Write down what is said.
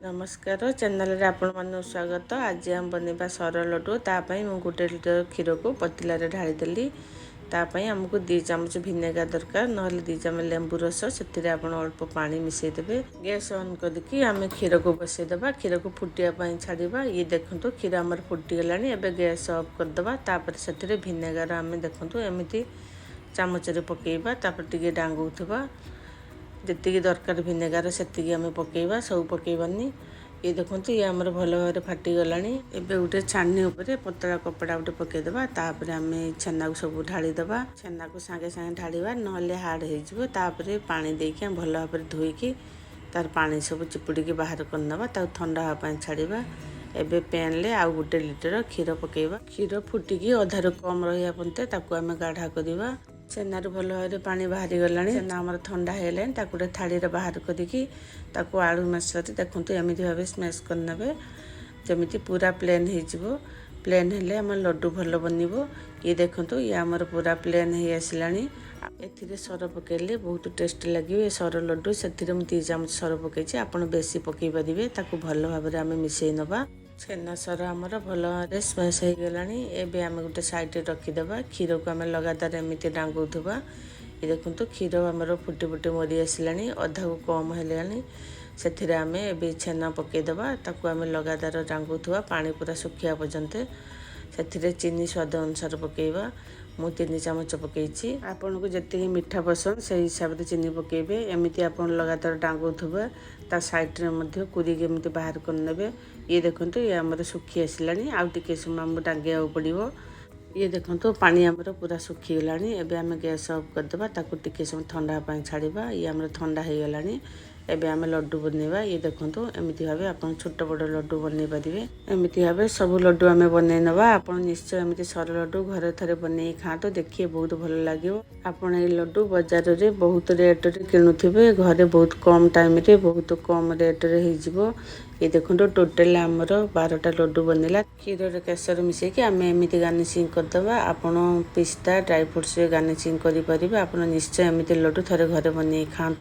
ନମସ୍କାର, ଚ୍ୟାନେଲରେ ଆପଣମାନଙ୍କୁ ସ୍ୱାଗତ। ଆଜି ଆମେ ବନେଇବା ସର ଲଡ଼ୁ। ତା ପାଇଁ ମୁଁ 1 ଲିଟର କ୍ଷୀରକୁ ପତିଲାରେ ଢାଳିଦେଲି। ତା ପାଇଁ ଆମକୁ 2 ଚାମଚ ଭିନେଗାର ଦରକାର, ନହେଲେ 2 ଚାମଚ ଲେମ୍ବୁ ରସ। ସେଥିରେ ଆପଣ ଅଳ୍ପ ପାଣି ମିଶାଇ ଦେବେ। ଗ୍ୟାସ୍ ଅନ୍ କରିକି ଆମେ କ୍ଷୀରକୁ ବସେଇଦେବା। କ୍ଷୀରକୁ ଫୁଟିବା ପାଇଁ ଛାଡ଼ିବା। ଇଏ ଦେଖନ୍ତୁ, କ୍ଷୀର ଆମର ଫୁଟିଗଲାଣି। ଏବେ ଗ୍ୟାସ୍ ଅଫ୍ କରିଦେବା। ତାପରେ ସେଥିରେ ଭିନେଗାର ଆମେ ଦେଖନ୍ତୁ ଏମିତି ଚାମଚରେ ପକାଇବା। ତାପରେ ଟିକେ ଡାଙ୍ଗୁଥିବା। ଯେତିକି ଦରକାର ଭିନେଗାର, ସେତିକି ଆମେ ପକାଇବା, ସବୁ ପକାଇବାନି। ଇଏ ଦେଖନ୍ତୁ, ଇଏ ଆମର ଭଲ ଭାବରେ ଫାଟିଗଲାଣି। ଏବେ ଗୋଟେ ଛାନି ଉପରେ ପତଳା କପଡ଼ା ଗୋଟେ ପକାଇଦେବା। ତାପରେ ଆମେ ଛେନାକୁ ସବୁ ଢାଳିଦେବା। ଛେନାକୁ ସାଙ୍ଗେ ସାଙ୍ଗେ ଢାଳିବା, ନହେଲେ ହାର୍ଡ଼ ହେଇଯିବ। ତାପରେ ପାଣି ଦେଇକି ଆମେ ଭଲ ଭାବରେ ଧୋଇକି ତାର ପାଣି ସବୁ ଚିପୁଡ଼ିକି ବାହାର କରିନେବା। ତାକୁ ଥଣ୍ଡା ହେବା ପାଇଁ ଛାଡ଼ିବା। ଏବେ ପ୍ୟାନ୍ରେ ଆଉ 1 ଲିଟର କ୍ଷୀର ପକାଇବା। କ୍ଷୀର ଫୁଟିକି ଅଧାରୁ କମ୍ ରହିବା ପର୍ଯ୍ୟନ୍ତ ତାକୁ ଆମେ ଗାଢ଼ା କରିବା। ଛେନାରୁ ଭଲ ଭାବରେ ପାଣି ବାହାରିଗଲାଣି। ଛେନା ଆମର ଥଣ୍ଡା ହେଇଗଲାଣି। ତାକୁ ଗୋଟେ ଥାଳିରେ ବାହାର କରିକି ତାକୁ ଆଳୁ ମେସରରେ ଦେଖନ୍ତୁ ଏମିତି ଭାବେ ସ୍ମାସ୍ କରିନେବେ, ଯେମିତି ପୁରା ପ୍ଲେନ୍ ହେଇଯିବ। ପ୍ଲେନ୍ ହେଲେ ଆମ ଲଡ଼ୁ ଭଲ ବନିବ। ଇଏ ଦେଖନ୍ତୁ, ଇଏ ଆମର ପୁରା ପ୍ଲେନ୍ ହେଇ ଆସିଲାଣି। ଏଥିରେ ସର ପକାଇଲେ ବହୁତ ଟେଷ୍ଟ ଲାଗିବ ଏ ସର ଲଡ଼ୁ। ସେଥିରେ ମୁଁ 2 ଚାମଚ ସର ପକାଇଛି, ଆପଣ ବେଶୀ ପକାଇ ପାରିବେ। ତାକୁ ଭଲ ଭାବରେ ଆମେ ମିଶାଇ ନେବା। ଛେନା ସର ଆମର ଭଲ ଭାବରେ ସ୍ମାସ୍ ହେଇଗଲାଣି। ଏବେ ଆମେ ଗୋଟେ ସାଇଡ଼ରେ ରଖିଦେବା। କ୍ଷୀରକୁ ଆମେ ଲଗାତାର ଏମିତି ଡାଙ୍ଗୁଥିବା। ଏ ଦେଖନ୍ତୁ, କ୍ଷୀର ଆମର ଫୁଟି ଫୁଟି ମରି ଆସିଲାଣି, ଅଧାକୁ କମ୍ ହେଲାଣି। ସେଥିରେ ଆମେ ଏବେ ଛେନା ପକାଇଦେବା। ତାକୁ ଆମେ ଲଗାତାର ଡାଙ୍ଗୁଥିବା ପାଣି ପୁରା ଶୁଖିବା ପର୍ଯ୍ୟନ୍ତ। ସେଥିରେ ଚିନି ସ୍ୱାଦ ଅନୁସାରେ ପକାଇବା। ମୁଁ 3 ଚାମଚ ପକାଇଛି। ଆପଣଙ୍କୁ ଯେତିକି ମିଠା ପସନ୍ଦ, ସେଇ ହିସାବରେ ଚିନି ପକାଇବେ। ଏମିତି ଆପଣ ଲଗାତାର ଡାଙ୍ଗୁଥିବେ। ତା ସାଇଡ଼ରେ ମଧ୍ୟ କୁରିକି ଏମିତି ବାହାର କରିନେବେ। ଇଏ ଦେଖନ୍ତୁ, ଇଏ ଆମର ଶୁଖି ଆସିଲାଣି। ଆଉ ଟିକେ ସମୟ ଆମକୁ ଡାଙ୍ଗିବାକୁ ପଡ଼ିବ। ଇଏ ଦେଖନ୍ତୁ, ପାଣି ଆମର ପୁରା ଶୁଖିଗଲାଣି। ଏବେ ଆମେ ଗ୍ୟାସ୍ ଅଫ୍ କରିଦେବା। ତାକୁ ଟିକେ ସମୟ ଥଣ୍ଡା ପାଇଁ ଛାଡ଼ିବା। ଇଏ ଆମର ଥଣ୍ଡା ହେଇଗଲାଣି। ଏବେ ଆମେ ଲଡ଼ୁ ବନେଇବା। ଇଏ ଦେଖନ୍ତୁ, ଏମିତି ଭାବେ ଆପଣ ଛୋଟ ବଡ଼ ଲଡ଼ୁ ବନେଇ ପାରିବେ। ଏମିତି ଭାବେ ସବୁ ଲଡ଼ୁ ଆମେ ବନେଇ ନେବା। ଆପଣ ନିଶ୍ଚୟ ଏମିତି ସର ଲଡ଼ୁ ଘରେ ଥରେ ବନେଇ ଖାଆନ୍ତୁ, ଦେଖିବେ ବହୁତ ଭଲ ଲାଗିବ। ଆପଣ ଏଇ ଲଡ଼ୁ ବଜାରରେ ବହୁତ ରେଟ୍ରେ କିଣୁଥିବେ, ଘରେ ବହୁତ କମ୍ ଟାଇମ୍ରେ ବହୁତ କମ୍ ରେଟ୍ରେ ହେଇଯିବ। ଇଏ ଦେଖନ୍ତୁ, ଟୋଟାଲ ଆମର 12ଟା ଲଡ଼ୁ ବନିଲା। କ୍ଷୀରରେ କେଶର ମିଶେଇକି ଆମେ ଏମିତି ଗାର୍ନିସିଂ କରିଦେବା। ଆପଣ ପିସ୍ତା, ଡ୍ରାଇ ଫ୍ରୁଟ୍ସ ଗାର୍ନିସିଂ କରିପାରିବେ। ଆପଣ ନିଶ୍ଚୟ ଏମିତି ଲଡ଼ୁ ଥରେ ଘରେ ବନେଇ ଖାଆନ୍ତୁ।